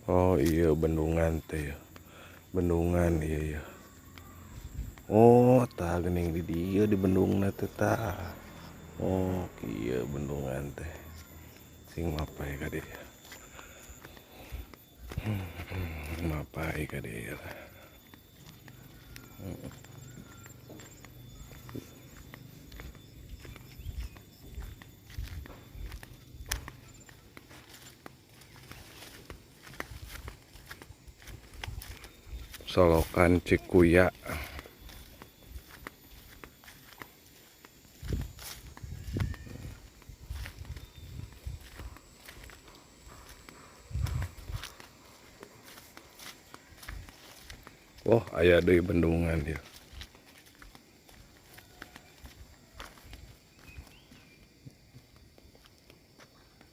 Oh iya, bendungan teh ya. Bendungan, iya iya. Oh, tah geuning di dieu di bendungna teh tah. Oh, kieu bendungan teh. Sing mapai ka dieu. Mapai ka dieu lah. Solokan Cikuya. Oh, aya deui bendungan dia.